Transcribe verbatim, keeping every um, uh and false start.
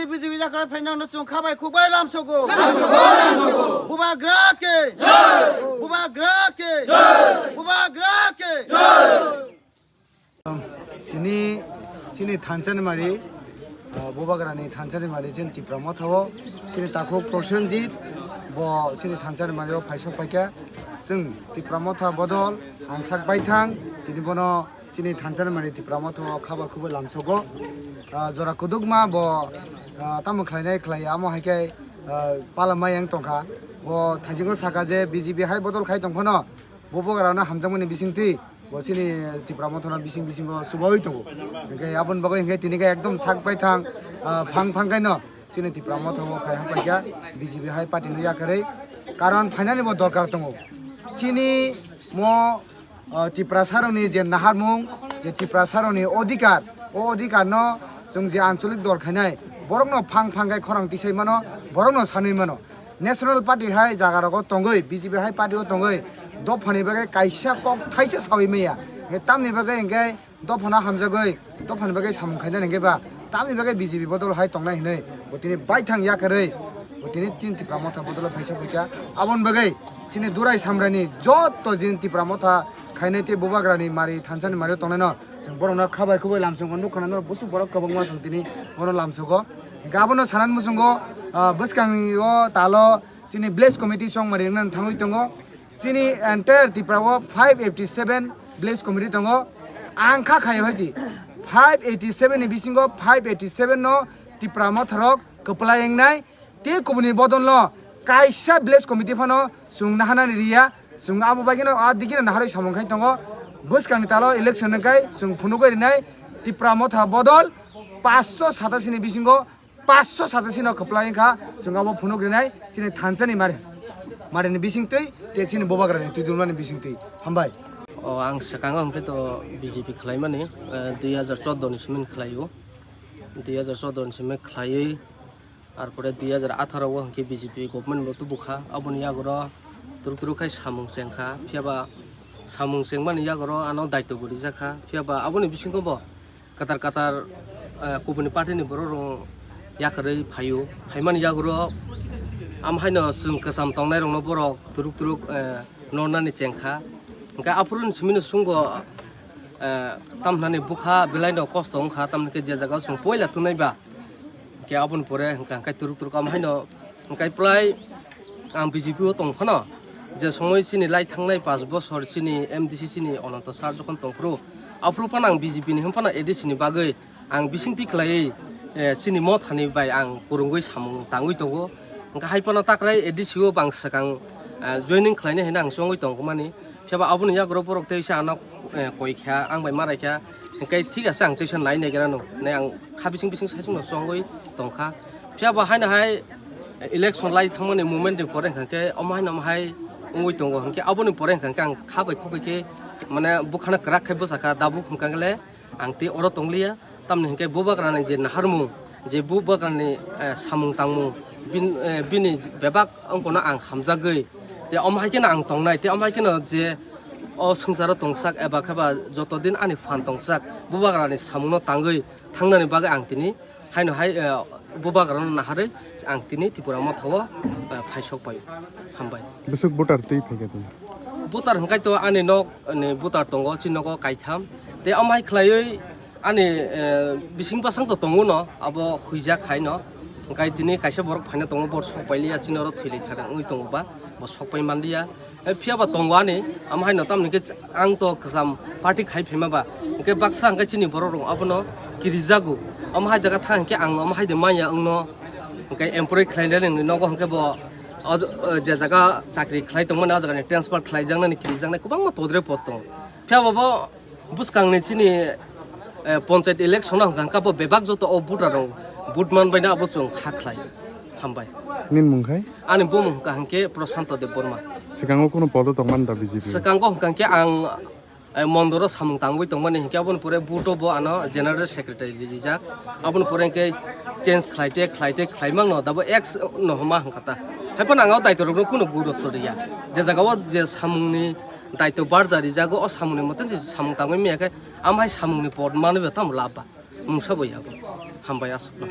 B J P yakarwi phainangno chwng khabai khukbai lamsogo. Bubagra ke. Bubagra ke. Bubagra ke. Tini chini thansa ni mari, ah, Bubagra ni thansa ni mari chini Tipra Motha o chini takhuk Prosenjit bo chini thansa ni mari o phaisok phaikha. Chwng Tipra Motha bodol ang sak baithang tini bono chini thansa ni mari Tipra Motha o khaba khubui lamsogo. Ah, jora kudukma bo, ah, tamo khlainai khlai amo hai khe, ah, pala mai yang tongkha. Bo thaisingo saka je B J P hai bodol khai tongphano Bubagra no hamjakmani bisingtwi bo chini Tipra Motha no bising bisingo chubaui tongo. Hingke aboni bagwi hingke tini khe ekdom sak baithang, ah, phang phang khe no chini Tipra Motha o phai hapai kha B J P hai party no yakarwi. Karon phainani bo dorkar tongo. Chini mo, ah, Tiprasa rokni je naharmung, je Tiprasa rokni odhikar, o odhikar no chwng je ancholik dol khainai, borok no phang phang khe khorang tisai mano, borok no sanwi mano. National Party hai jaga rogo tongwi, B J P hai party o tongwi, dophani bagwi kaisa kok thaisa sawi maya. Hingke tamni bagwi hingke dophano hamjagwi, dophani bagwi samung khainani hingke ba, tamni bagwi B J P bodol hai tongnai hinwi, bo tini baithang yakarwi, bo tini tin Tipra Motha bodol phai sok phaikha. Aboni bagwi chini Durai Samrani joto jin Tipra Motha khainai tei Bubagrani mari thansani mari tongnai no, chwng borokno khabai khubui lamsongo nukha na norok busuk borok kwbangma chwng tini bono lamsogo. Hingke abono sanani muchungo, ah, bwskangni o talo chini village committee chongmari wngna thangwi tongo. Chini entire Tripura o five eighty seven village committee tongo. Ang kha khayo hai si five eighty seven ni bisingo five eighty seven no Tipra Motharok kwplai wngnai. Tei kubuni bodolno kaisa village committee phano chwng naharnani riya. Chwng abo baigeno a digino naharwi samung khai tongo. Bwskangni talo election wngkhai chwng phunugwi rinai Tipra Motha bodol paanch sho satasini bisingo paanch sho satasino kwplai wngkha. Chwng abo phunuk rinai chini thansani mari, marini bisingtwi tei chini Bubagrani twi dulmani bisingtwi. Hambai. O, ang swkango hwnkhe to B J P khlaimani, eh, dui hajar chordo ni simi khlaio. Dui hajar chordo ni simi khlaiwi, arpore dui hajar atharo o hwnkhe B J P government bo tubukha, aboni yagoro turuk turuk khai samung chengkha, phiyaba samung chengmani yagoro ano daityo bo rijakha, phiyaba aboni bisingo bo kwtal kwtal, eh, kubuni party ni borok rok yakarwi phaio, phaimani yagoro am haino chwng kwcham tongnai rokno borok turuk turuk, eh, nornani chengkha, hwnkhe aphuru ni simi no chwngbo, eh, tamhinani bwkha belai no kosto wngkha, tamni khe je jaga o chwng poila twnai ba, hwnkhe aboni pore hwnkha hwnkhe turuk turuk am haino hwnkhe pwlai ang B J P o tong phano je somoi chini lai thangnai paanch bosor chini M D C chini Ananto sir jokhon tong phuru, aphuru phano ang B J P ni hwn phano A D C ni bagwi ang bisingtwi khlaiwi, eh, chini Mothani bai ang kwrwngwi samung tangwi tongo. Hwnkhe hai phano takrai A D C o bo ang swkang, eh, joining khlainai hinwi ang chongwi tongmani. Phiya ba aboni yago rok borok tei se ano, eh, koi kha, ang bai ma rai kha. Hwnkhe thik ase, ang teisa nai nai gra no. Nai ang kha bising bising sai sung no chongwi tong kha. Phiya ba haino hai election lai thangmani moment ni pore hwnkha khe omo haino omo hai wngwi tongo. Hwnkhe aboni pore hwnkha khe ang kha bai khuk bai khe mane bwkhano kwrak khai bwsa kha. Dabuk hwnkha khe le ang tei oro tong liya. Tamni hwnkhe Bubagrani je naharmung, je Bubagrani, eh, samung tangmung, bin-, eh, bini bebak wngkha no ang hamjagwi, tei omo hai kheno ang tongnai, tei omo hai kheno je o swngcharo tongsak eba khe ba joto din ani phan tongsak, Bubagrani samungno tangwi thangnani bagwi ang tini haino hai, eh, Bubagrano naharwi ang tini Tipra Motha o, eh, phaisok pai. Hambai. Bwswk voter twi phaikha tini? Voter hwnkhe to ani nok ni voter tongo, chini nogo kaitham. Tei omo hai khlaiwi ani, eh, bising bwsang to tongo no, abo huijak hai no. Hwnkhe tini kaisa borok phaina tongo, bo sok pai liya, chini oro thwi lai thar wngwi tongo ba, bo sok pai man liya. Eh, phiya ba tongo ani, omo hai no tamni khe ang to kwcham party khai phaima ba. Hwnkhe baksa hwnkhe chini borok rok abono kirijago. Omo hai jaga thang hwnkhe ang omo hai de manya wngno. Hwnkhe employee khlai le nini nogo hwnkhe bo o, o je jaga chakri khlai tongmani o jaga ni transfer khlai jaknani kirijaknai kwbangma podre pod tongo. Phiya ba bo bwskangni chini, eh, ponchayat election o hwnkha hwnkha bo bebak joto o voter rok vote man bai no abo chwng kha khlai. Hambai. Nini mung khai? Ani bumung hwnkha hwnkhe Prashanto Debbarma. Swkango kunu podo tongmani da B J P? Swkango hwnkha hwnkhe ang, eh, mondoro samung tangwi tongmani hwnkhe aboni pore vote o bo ano general secretary rijak. Aboni pore hwnkhe change khlaite khlaite khlaimang no dabo ex no homa hwnkha ta. Hai phano ang o daityo rokno kunu gurutto riya. Je jaga o je samungni daityo barja rijago, o samungni mote je samung tangwi maya khe, am hai samungni pod manwi bo tamo lab ba. Mungsa bo yabo. Hambai aswkno.